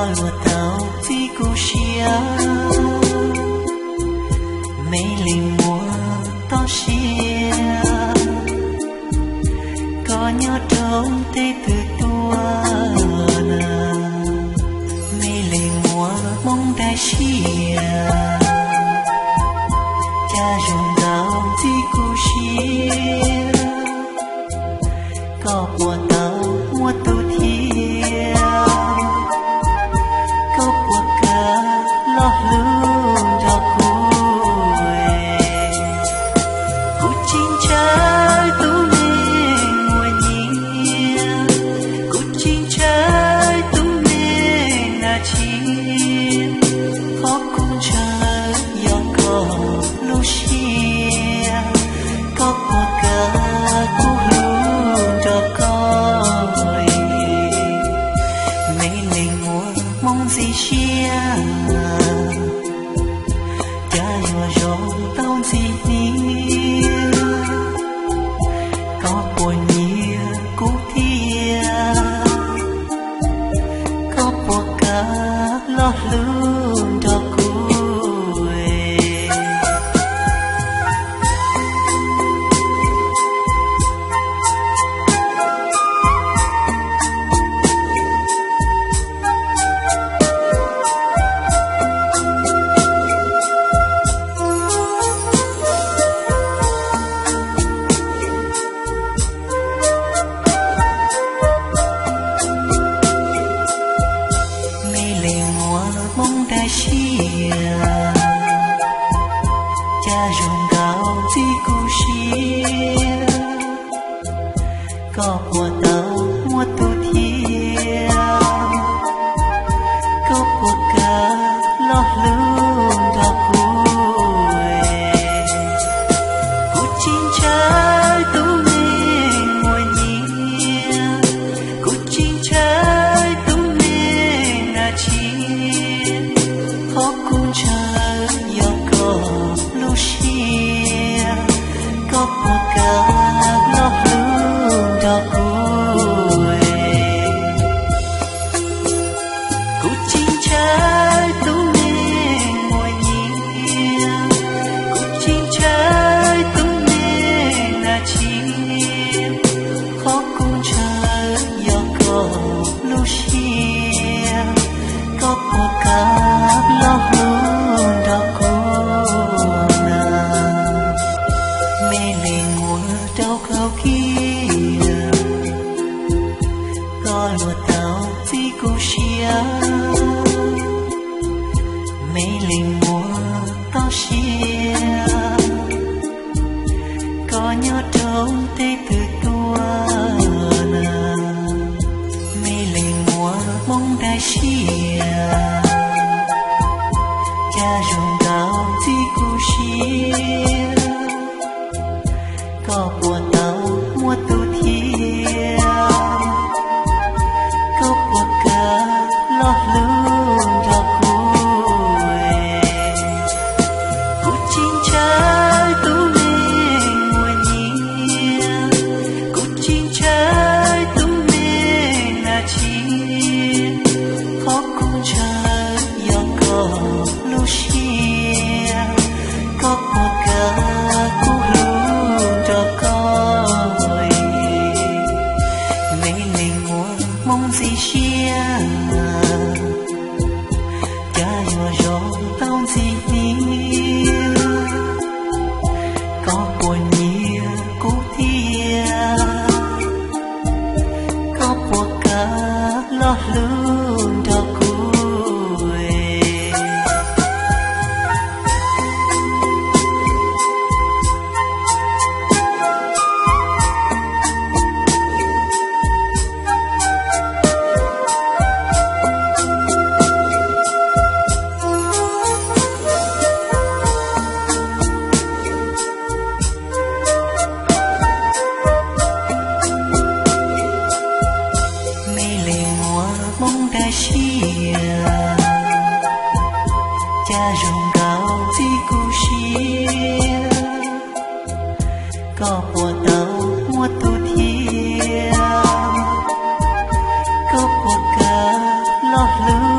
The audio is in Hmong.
Koj luag tau txib kuv siab, me leej muam toj siab. Koj nyob rau tej twg tuaj na, me leej muam Hmoob daim siab. Cas zoo nkaus txib kuv siab, koj puas tau muaj tus thiab? Koj puas kam los hlub nrog kuv? Kuv tsis ntshai tus neeg muaj nyiaj, kuv tsis ntshai tus neeg nas tshiab. Qhov kuv ntshai yog koj lub siab, koj puas kam kuv hlub nrog koj? Me leej muam Hmoob ntxim siab, cas yuav zoo tau ntxim hnyiab. Koj puas nyiam kuv thiab? Koj puas kam los hlub nrog kuv? Me leej muam Hmoob daim siab, cas zoo nkaus txib kuv siab, koj puas tau muaj tus thiab? Koj puas kam los hlub nrog kuv? Kuv tsis ntshai tus neeg muaj nyiaj, kuv tsis ntshai tus neeg nas tshiab. Qhov kuv ntshai yog koj lub siab, koj puas kam los hlub nrog kuv? Kuv tsis ntshai tus neeg muaj nyiaj, kuv tsis ntshai tus neeg nas tshiab. Qhov kuv ntshai yog koj lub siab, koj puas kam los hlub nrog kuv na? Me leej muam rau khau kiag, koj luag tau txib kuv siab. Me leej muam toj siab, koj nyob rau tej twg tuaj na? Me leej muam Hmoob daim siab, cas zoo nkaus txib kuv siab. Koj puas tau muaj tus thiab? Koj puas kam los hlub nrog kuv? Kuv tsis ntshai tus neeg muaj nyiaj, kuv tsis ntshai tus neeg nas tshiab. Qhov kuv ntshai yog koj lub siab, koj puas kam kuv hlub nrog koj? Me leej muam Hmoob ntxim siab, cas yuav zoo tau ntxim hnyiab. Koj puas nyiam kuv thiab? Koj puas kam los hlub nrog kuv? Me leej muam Hmoob daim siab, cas zoo nkaus txib kuv siab. Koj puas tau muaj tus thiab? Koj puas kam los hlub